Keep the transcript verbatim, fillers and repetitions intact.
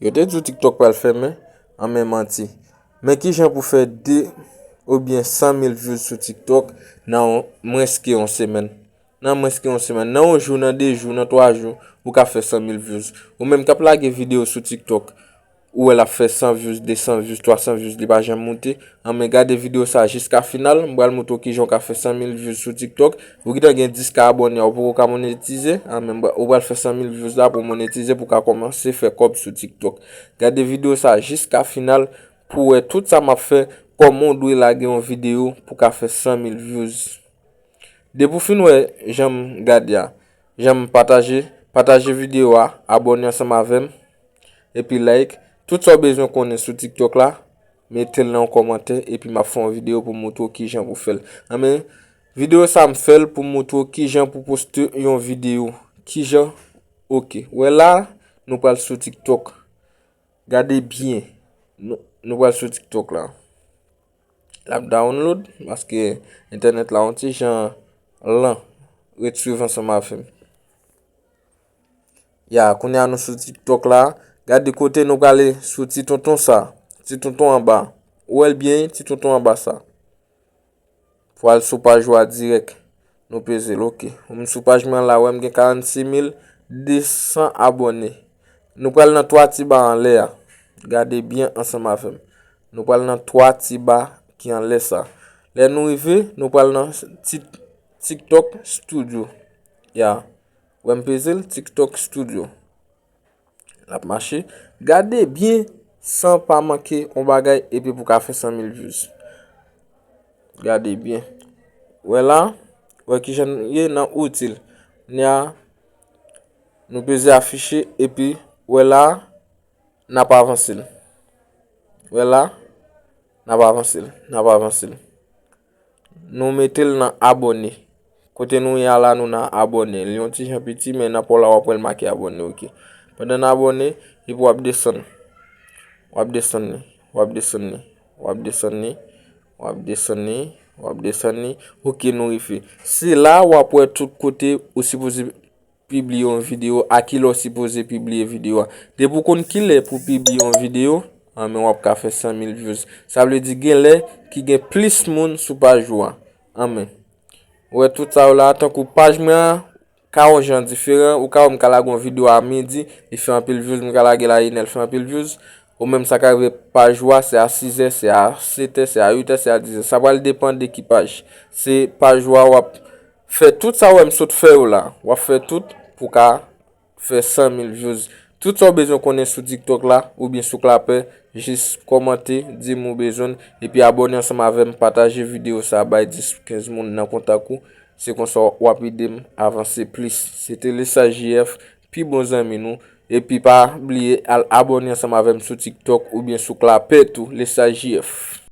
Yo te di w TikTok pral fèmen, an men manti. Men kijan pou fè de oubyen san mil views sou TikTok nan mwens ke yon semèn? Nan mwens ke yon semèn, nan yon jou, nan de jou, nan twa jou, ou ka fè san mil views. Ou menm k ap lage videyo sou TikTok, ou wè l ap fè san views, de san views, twa san views, li pa janm moute. An men gade videyo sa jiska final, m pral montre w kijan w ka fè san mil views sou TikTok. Ou gentan gen dis K abòne, ou poko ka monetize. An men ou pral fè san mil views la pou w monetize, pou w ka kòmanse fè kòb sou TikTok. Gade videyo sa jiska final pou w wè tout sa m ap fè, kòman w dwe lage yon videyo pou w ka fè san mil views. Depi w fin wè jan m gade a, jan m pataje, pataje videyo a, abòne ansanm avè m, epi like. Tout sa w bezwen konnen sou TikTok la, mete l nan yon kòmantè, epi m ap fè yon videyo pou m montre w kijan pou fè l. An men, videyo sa m fè l pou m montre w kijan pou poste yon videyo. Kijan? Oke. Wè la, nou pral sou TikTok. Gade byen. Nou, nou pral sou TikTok la. L ap download, paske entènèt la yon ti jan lan. Ret swiv ansanm avè m. Ya, kounye a nou sou TikTok la. Gade kote nou prale sou ti tonton sa. Ti tonton anba. Ou wè l byen, ti tonton anba sa. Pou al sou paj ou a dirèk. Nou peze l, oke. M sou paj mwen la, wè m gen karannsis mil de san abòne. Nou pral nan twa ti ba anlè a. Gade byen ansanm avè m. Nou pral nan twa ti ba ki anlè sa. Lè nou rive, nou pral nan Tik-, TikTok Studio. Ya. Wè m peze l, TikTok Studio. L ap mache. Gade byen san pa manke yon bagay epi pou ka fè san mil views. Gade byen. Wè la, wè kijan l ye nan itil. Kounye a, nou peze afiche epi wè la, n ap avanse l. Wè la, n ap avanse l, n ap avanse l. Nou mete l nan abòne. Kote nou ye a la, nou nan abòne. Li yon ti jan piti, men nan pa w la, w ap wè l make abòne, oke. Pandan n abòne, epi w ap desann. W ap desann li, w ap desann li, w ap desann li, w ap desann li, w ap desann li. Oke, nou rive. Se la w ap wè tout kote ou sipoze pibliye yon videyo, a kilè w sipoze pibliye videyo a. Depi w konn kilè pou pibliye yon videyo, anben w ap ka fè san mil views. Sa vle di gen lè ki gen plis moun sou paj ou a. Anben. Ou wè tout sa yo la, tankou paj mwen an, ka yon jan diferan, ou ka wè m ka lage yon videyo a midi, li fè anpil views, m ka lage l a inè, l fè anpil views. Ou menm sa ka rive paj ou a, se a sizè, se a setè, se a uitè, se a dizè. Sa pral depann de ki paj. Se paj ou a, w ap fè tout sa w wè m sot fè yo la. W ap fè tout pou ka fè san mil views. Tout sa w bezwen konnen sou TikTok la oubyen sou Clapper, jis kòmante, di m ou bezwen l, epi abòne ansanm avè m, pataje videyo sa, bay dis, kenz moun nan kontak ou. Se konsa w ap ede m avanse plis. Se te Lesaj J F, pi bon zanmi nou. Epi pa bliye al abòne ansanm avè m sou TikTok oubyen sou Clapper tou, Lesaj J F.